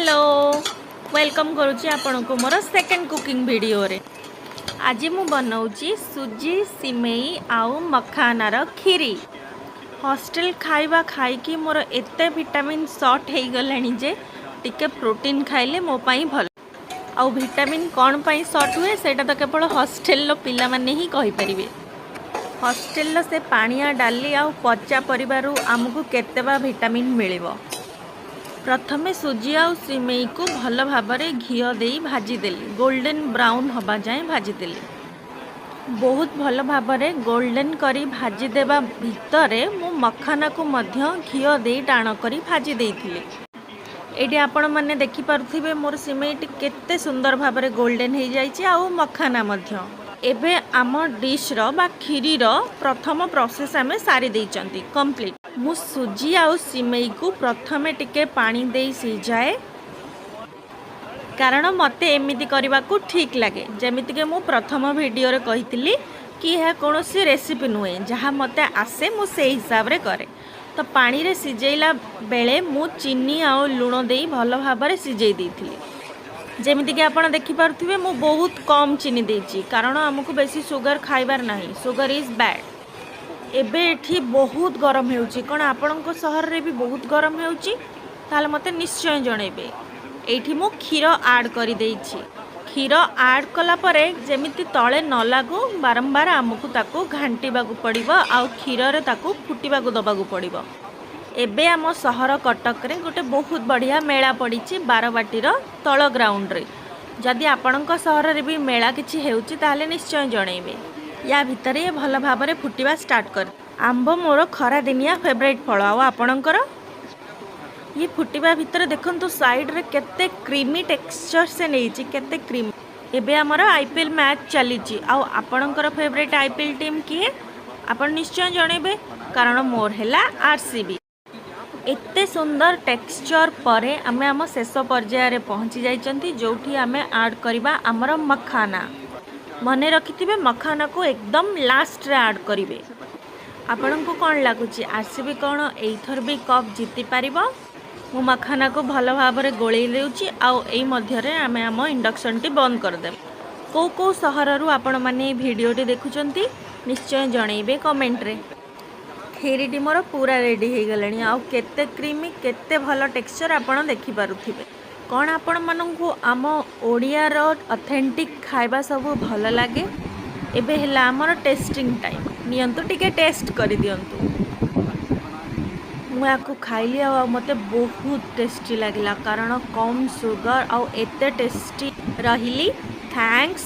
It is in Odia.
ହ୍ୟାଲୋ, welcome କରୁଛି ଆପଣଙ୍କୁ ମୋର ସେକେଣ୍ଡ କୁକିଂ ଭିଡ଼ିଓରେ। ଆଜି ମୁଁ ବନାଉଛି ସୁଜି, ସିମେଇ ଆଉ ମଖାନାର କ୍ଷୀରି। ହଷ୍ଟେଲ ଖାଇବା ଖାଇକି ମୋର ଏତେ ଭିଟାମିନ୍ ସର୍ଟ ହେଇଗଲାଣି ଯେ ଟିକେ ପ୍ରୋଟିନ୍ ଖାଇଲେ ମୋ ପାଇଁ ଭଲ। ଆଉ ଭିଟାମିନ୍ କ'ଣ ପାଇଁ ସର୍ଟ ହୁଏ, ସେଇଟା ତ କେବଳ ହଷ୍ଟେଲର ପିଲାମାନେ ହିଁ କହିପାରିବେ। ହଷ୍ଟେଲର ସେ ପାଣିଆ ଡାଲି ଆଉ ପଚା ପରିବାରୁ ଆମକୁ କେତେ ବା ଭିଟାମିନ୍ ମିଳିବ? ପ୍ରଥମେ ସୁଜି ଆଉ ସିମେଇକୁ ଭଲ ଭାବରେ ଘିଅ ଦେଇ ଭାଜିଦେଲି। ଗୋଲ୍ଡେନ୍ ବ୍ରାଉନ୍ ହେବା ଯାଏଁ ଭାଜିଦେଲି। ବହୁତ ଭଲ ଭାବରେ ଗୋଲ୍ଡେନ୍ କରି ଭାଜିଦେବା ଭିତରେ ମୁଁ ମଖାନାକୁ ମଧ୍ୟ ଘିଅ ଦେଇ ଟାଣ କରି ଭାଜି ଦେଇଥିଲି। ଏଇଠି ଆପଣମାନେ ଦେଖିପାରୁଥିବେ, ମୋର ସିମେଇଟି କେତେ ସୁନ୍ଦର ଭାବରେ ଗୋଲ୍ଡେନ୍ ହେଇଯାଇଛି ଆଉ ମଖାନା ମଧ୍ୟ। ଏବେ ଆମ ଡିଶ୍ର ବା କ୍ଷୀରିର ପ୍ରଥମ ପ୍ରୋସେସ୍ ଆମେ ସାରି ଦେଇଛନ୍ତି କମ୍ପ୍ଲିଟ୍। ମୁଁ ସୁଜି ଆଉ ସିମେଇକୁ ପ୍ରଥମେ ଟିକେ ପାଣି ଦେଇ ସିଝାଏ, କାରଣ ମୋତେ ଏମିତି କରିବାକୁ ଠିକ୍ ଲାଗେ। ଯେମିତିକି ମୁଁ ପ୍ରଥମ ଭିଡ଼ିଓରେ କହିଥିଲି କି ଏହା କୌଣସି ରେସିପି ନୁହେଁ, ଯାହା ମୋତେ ଆସେ ମୁଁ ସେଇ ହିସାବରେ କରେ। ତ ପାଣିରେ ସିଝେଇଲା ବେଳେ ମୁଁ ଚିନି ଆଉ ଲୁଣ ଦେଇ ଭଲ ଭାବରେ ସିଝେଇ ଦେଇଥିଲି। ଯେମିତିକି ଆପଣ ଦେଖିପାରୁଥିବେ, ମୁଁ ବହୁତ କମ୍ ଚିନି ଦେଇଛି, କାରଣ ଆମକୁ ବେଶୀ ସୁଗାର ଖାଇବାର ନାହିଁ। Sugar is bad. ଏବେ ଏଠି ବହୁତ ଗରମ ହେଉଛି। କ'ଣ ଆପଣଙ୍କ ସହରରେ ବି ବହୁତ ଗରମ ହେଉଛି? ତାହେଲେ ମୋତେ ନିଶ୍ଚୟ ଜଣେଇବେ। ଏଇଠି ମୁଁ କ୍ଷୀର ଆଡ଼୍ କରିଦେଇଛି। କ୍ଷୀର ଆଡ଼୍ କଲା ପରେ ଯେମିତି ତଳେ ନ ଲାଗୁ, ବାରମ୍ବାର ଆମକୁ ତାକୁ ଘାଣ୍ଟିବାକୁ ପଡ଼ିବ ଆଉ କ୍ଷୀରରେ ତାକୁ ଫୁଟିବାକୁ ଦେବାକୁ ପଡ଼ିବ। ଏବେ ଆମ ସହର କଟକରେ ଗୋଟେ ବହୁତ ବଢ଼ିଆ ମେଳା ପଡ଼ିଛି ବାରବାଟୀର ତଳ ଗ୍ରାଉଣ୍ଡରେ। ଯଦି ଆପଣଙ୍କ ସହରରେ ବି ମେଳା କିଛି ହେଉଛି, ତାହେଲେ ନିଶ୍ଚୟ ଜଣେଇବେ। ୟା ଭିତରେ ଇଏ ଭଲ ଭାବରେ ଫୁଟିବା ଷ୍ଟାର୍ଟ କରେ। ଆମ୍ବ ମୋର ଖରାଦିନିଆ ଫେଭରାଇଟ୍ ଫଳ, ଆଉ ଆପଣଙ୍କର? ଇଏ ଫୁଟିବା ଭିତରେ ଦେଖନ୍ତୁ, ସାଇଡ଼ରେ କେତେ କ୍ରିମି ଟେକ୍ସଚର୍ ସେ ନେଇଛି, କେତେ କ୍ରିମି। ଏବେ ଆମର ଆଇପିଏଲ୍ ମ୍ୟାଚ୍ ଚାଲିଛି। ଆଉ ଆପଣଙ୍କର ଫେଭରାଇଟ୍ ଆଇପିଏଲ୍ ଟିମ୍ କିଏ, ଆପଣ ନିଶ୍ଚୟ ଜଣେଇବେ, କାରଣ ମୋର ହେଲା ଆର୍ସିବି। ଏତେ ସୁନ୍ଦର ଟେକ୍ସଚର୍ ପରେ ଆମେ ଆମ ଶେଷ ପର୍ଯ୍ୟାୟରେ ପହଞ୍ଚି ଯାଇଛନ୍ତି, ଯେଉଁଠି ଆମେ ଆଡ଼୍ କରିବା ଆମର ମଖାନା। ମନେ ରଖିଥିବେ, ମଖାନାକୁ ଏକଦମ ଲାଷ୍ଟରେ ଆଡ଼୍ କରିବେ। ଆପଣଙ୍କୁ କ'ଣ ଲାଗୁଛି, ଆର୍ସିବି କ'ଣ ଏଇଥର ବି କପ୍ ଜିତିପାରିବ? ମୁଁ ମଖାନାକୁ ଭଲ ଭାବରେ ଗୋଳେଇ ଦେଉଛି ଆଉ ଏଇ ମଧ୍ୟରେ ଆମେ ଆମ ଇଣ୍ଡକ୍ସନ୍ଟି ବନ୍ଦ କରିଦେବୁ। କେଉଁ କେଉଁ ସହରରୁ ଆପଣମାନେ ଏଇ ଭିଡ଼ିଓଟି ଦେଖୁଛନ୍ତି, ନିଶ୍ଚୟ ଜଣେଇବେ କମେଣ୍ଟରେ। କ୍ଷୀରିଟି ମୋର ପୁରା ରେଡ଼ି ହେଇଗଲାଣି ଆଉ କେତେ କ୍ରିମି, କେତେ ଭଲ ଟେକ୍ସଚର୍ ଆପଣ ଦେଖିପାରୁଥିବେ। କ'ଣ ଆପଣମାନଙ୍କୁ ଆମ ଓଡ଼ିଆର ଅଥେଣ୍ଟିକ୍ ଖାଇବା ସବୁ ଭଲ ଲାଗେ? ଏବେ ହେଲା ଆମର ଟେଷ୍ଟିଂ ଟାଇମ୍। ନିଅନ୍ତୁ, ଟିକେ ଟେଷ୍ଟ କରିଦିଅନ୍ତୁ। ମୁଁ ୟାକୁ ଖାଇଲି ଆଉ ମୋତେ ବହୁତ ଟେଷ୍ଟି ଲାଗିଲା, କାରଣ କମ୍ ସୁଗର ଆଉ ଏତେ ଟେଷ୍ଟି। ରହିଲି, thanks.